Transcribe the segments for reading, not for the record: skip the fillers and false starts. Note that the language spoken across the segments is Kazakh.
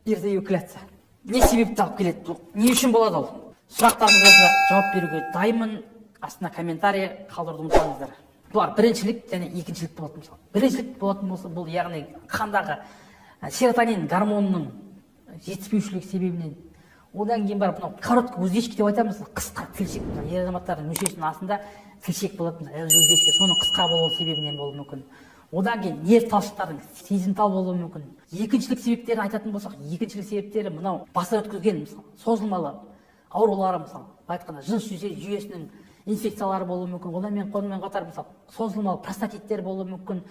Ерте эякуляция не себепті алып келеді, бұл не үшін болады? Ол сұрақтарыңыз болса, жауап беруге дайынмын. Астына комментарий қалдыруды ұмытпаңыздар. Бұлар біріншілік және екіншілік болады. Мысалы, біріншілік болатын болса, бұл, яғни, қандағы серотонин гормонының жетіспеушілігі себебінен. Одан кейін барып мынау короткий уздечка деп айтамыз, қысқа тілшек. Мысалы, ер азаматтардың мүшесінің астында тілшек болады, уздечка, соның қысқа болуы себебінен болуы мүмкін. Одан кейін нерв талшықтардың сезімтал болуы мүмкін. Екіншілік себептерін айтатын болсақ, екіншілік себептері мынау бастан өткізген, мысалы, созылмалы аурулары, мысалы, былай айтқанда, жыныс жүйесінің инфекциялары болуы мүмкін. Одан мен сонымен қатар, мысалы, созылмалы простатиттер болуы мүмкін.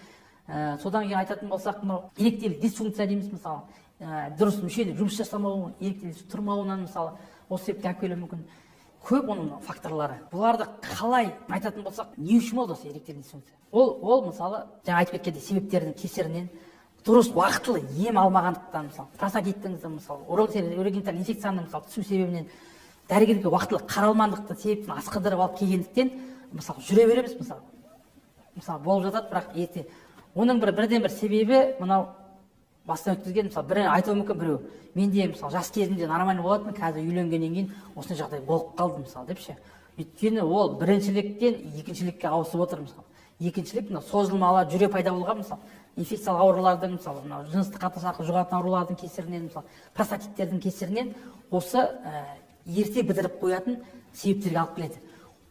Содан кейін айтатын болсақ, мынау эректилік дисфункция дейміз, мысалы, дұрыс мүшенің жұмыс жасамауы, эректилік тұрмауынан, мысалы, осы себепке алып келуі мүмкін. Көп оның факторлары. Бұларды қалай айтатын болсақ, не үшін болды осы эректилік дисфункция? Ол, мысалы, жаңа айтып кеткендей, себептердің кесірінен, дұрыс уақытылы ем алмағандықтан, мысалы, простатиттің, мысалы, урогенитальный инфекцияның, мысалы, түсу себебінен, дәрігерге уақытылы қаралмағандықтан себептен асқындырып алып келгендіктен, мысалы, жүре береміз, мысалы, болып жатады. Бірақ ерте оның бірден бір себебі мынау бастан өткізген. Мысалы, бір айтуы мүмкін біреу: «Менде, мысалы, жас кезімде нормально болатын, қазір үйленгеннен кейін осындай жағдай болып қалды», мысалы, деп ше. Өйткені ол біріншіліктен екіншілікке ауысып отыр. Мысалы, екіншілік мынау созылмалы жүре пайда болған, мысалы, инфекциялық аурулардың, мысалы, мынау жыныстық қатынас арқылы жұғатын аурулардың кесірінен, мысалы, простатиттердің кесірінен осы ерте бітіріп қоятын себептерге алып келеді.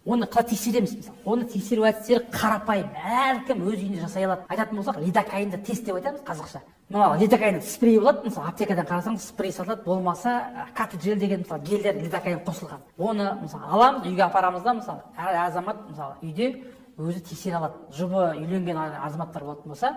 Оны қалай тексереміз? Мысалы, оны тексеру әдістері қарапайым, әркім өз үйінде жасай алады. Айтатын болсақ, лидокаинді тест деп айтамыз қазақша. Мына лидокаин спрей болады, мысалы, аптекадан қарасаңыз, спрей сатылады, болмаса катгель деген, мысалы, гельдер, лидокаин қосылған. Оны, мысалы, аламыз, үйге апарамыз да, мысалы, әр азамат, мысалы, үйде өзі тексере алады. Жұбы үйленген азаматтар болатын болса,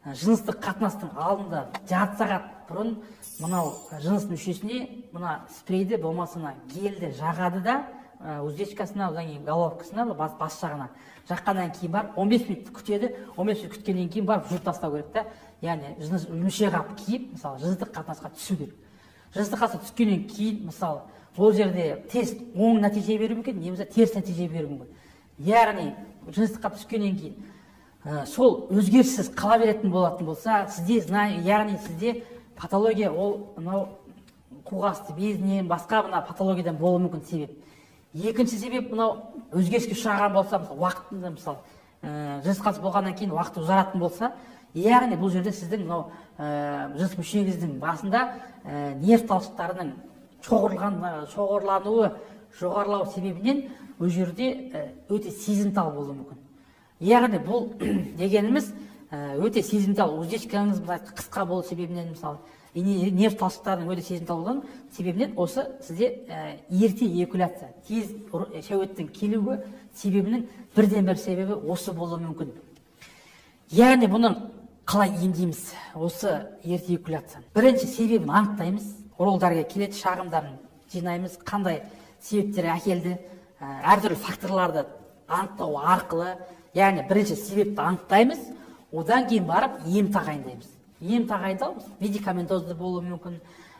жыныстық қатынастың алдында жарты сағат бұрын мынау жыныс мүшесіне мына спрейді, болмаса мына гельді жағады да, уздечкасына, одан кейін головкасына, бас жағына жаққаннан кейін барып 15 минут күтеді. 15 минут күткеннен кейін барып жуып тастау керек та. Яғни жыныс мүше қап киіп, мысалы, жыныстық қатынасқа түсу керек. Жыныстық қатынасқа түскеннен кейін, мысалы, ол жерде тест оң нәтиже беруі мүмкін немесе теріс нәтиже беруі мүмкін. Яғни жыныстыққа түскеннен кейін сол өзгеріссіз қала беретін болатын болса, сізде, яғни, сізде патология, ол мынау қуық асты безінен, басқа мына патологиядан болуы мүмкін себеп. Екінші себеп мынау өзгеріске ұшыраған болса, мысалы, уақытында, мысалы, жыныстық қатынас болғаннан кейін уақыты ұзаратын болса, яғни бұл жерде сіздің мынау жыныс мүшеңіздің басында нерв талшықтарының шоғырлануы жоғарылау себебінен ол жерде өте сезімтал болуы мүмкін. Яғни бұл дегеніміз өте сезімтал уздечкаңыз қысқа болу себебінен, мысалы, нерв талшықтарының өте сезімтал болған себебінен осы сізде ерте эякуляция, тез шәуеттің келуі себебінің бірден бір себебі осы болуы мүмкін. Яғни бұны қалай емдейміз, осы ерте эякуляцияны? Бірінші себебін анықтаймыз. Уролог дәрігер келеді, шағымдарын жинаймыз, қандай себептер әкелді, әртүрлі факторларды анықтау арқылы. Яғни бірінші себепті анықтаймыз, одан кейін барып ем тағайындаймыз. Ем тағайындау медикаментозды болуы мүмкін,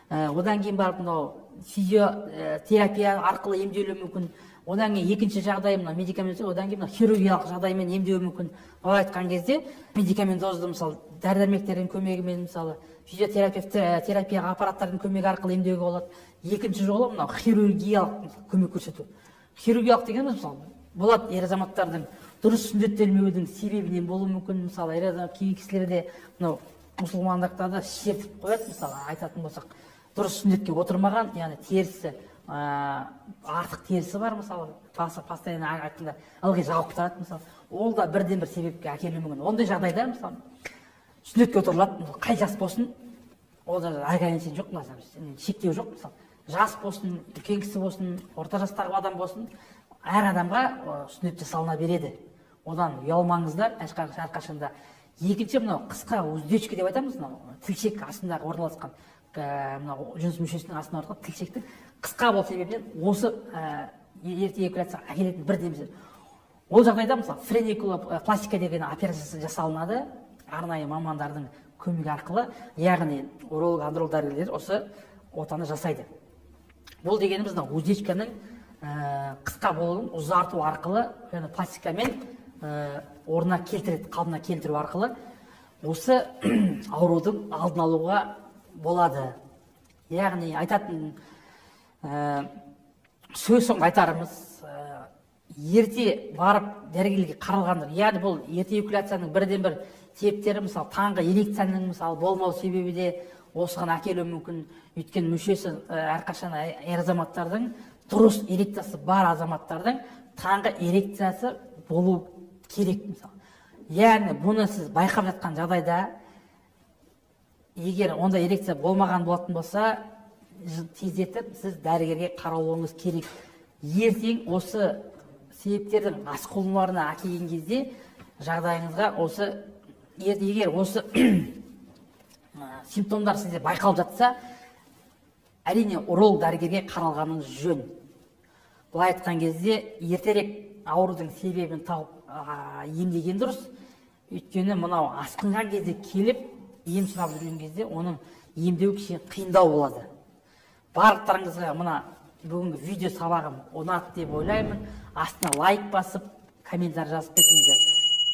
одан кейін барып мынау физиотерапия арқылы емделуі мүмкін. Одан кейін екінші жағдай мына медикаментоз, одан кейін мына хирургиялық жағдаймен емдеуі мүмкін. Былай айтқан кезде, медикаментозды, мысалы, дәрі дәрмектердің көмегімен, мысалы, физиотерапевт терапия аппараттардың көмегі арқылы емдеуге болады. Екінші жолы мынау хирургиялық көмек көрсету. Хирургиялық дегеніміз, мысалы, болады ер азаматтардың дұрыс сүндеттелмеудің себебінен болуы мүмкін. Мысалы, ер азамат, кей кісілерде, мынау мұсылмандықтарда шертіп қояды. Мысалы, айтатын болсақ, дұрыс сүндетке отырмаған, яғни терісі артық терісі бар, мысалы, басы постоянно, айтқанда, ылғи жауып тұрады. Мысалы, ол да бірден бір себепке әкелуі мүмкін. Ондай жағдайда, мысалы, сүндетке отырылады. Қай жас болсын, ол да ограничение жоқ, шектеу жоқ. Мысалы, жас болсын, үлкен кісі болсын, орта жастағы адам болсын, әр адамға сүндет жасалына береді. Одан ұялмаңыздар әрқашанда. Екінші мынау қысқа уздечка деп айтамыз, мынау тілшек астындағы орналасқан, мынау жыныс мүшесінің астында орналасқан тілшектің қысқа болу себебінен осы ерте эякуляция әкелетін бірден бір. Ол жағдайда, мысалы, френикулопластика деген операция жасалынады арнайы мамандардың көмегі арқылы, яғни уролог, андролог дәрігерлер осы отаны жасайды. Бұл дегеніміз мынау уздечканың қысқа болуын ұзарту арқылы және пластикамен орнына келтіреді, қалпына келтіру арқылы осы аурудың алдын алуға болады. Яғни айтатын сөз соңында айтарымыз, ерте барып дәрігерге қаралғандар. Яғни бұл ерте эякуляцияның бірден бір себептері, мысалы, таңғы эрекцияның, мысалы, болмау себебі де осыған әкелуі мүмкін. Өйткені мүшесі әрқашан ер азаматтардың, дұрыс эрекциясы бар азаматтардың таңғы эрекциясы болу керек, мысалы. Яғни бұны сіз байқап жатқан жағдайда, егер ондай эрекция болмаған болатын болса, тездетіп сіз дәрігерге қаралуыңыз керек. Ертең осы себептердің асқынуларына әкелген кезде жағдайыңызға осы, егер осы симптомдар сізде байқалып жатса, әрине, уролог дәрігерге қаралғаныңыз жөн. Былай айтқан кезде, ертерек аурудың себебін тауып емдеген дұрыс. Өйткені мынау асқынған кезде келіп ем сұрап жүрген кезде, оның емдеу кішкене қиындау болады. Барлықтарыңызға мына бүгінгі видео сабағым ұнады деп ойлаймын. Астына лайк басып, комментарий жазып кетіңіздер.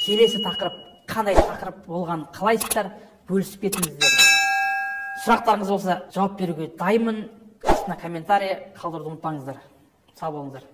Келесі тақырып қандай тақырып болғанын қалайсыздар, бөлісіп кетіңіздер. Сұрақтарыңыз болса, жауап беруге дайынмын. Астына комментарий қалдыруды ұмытпаңыздар. Сау болыңыздар.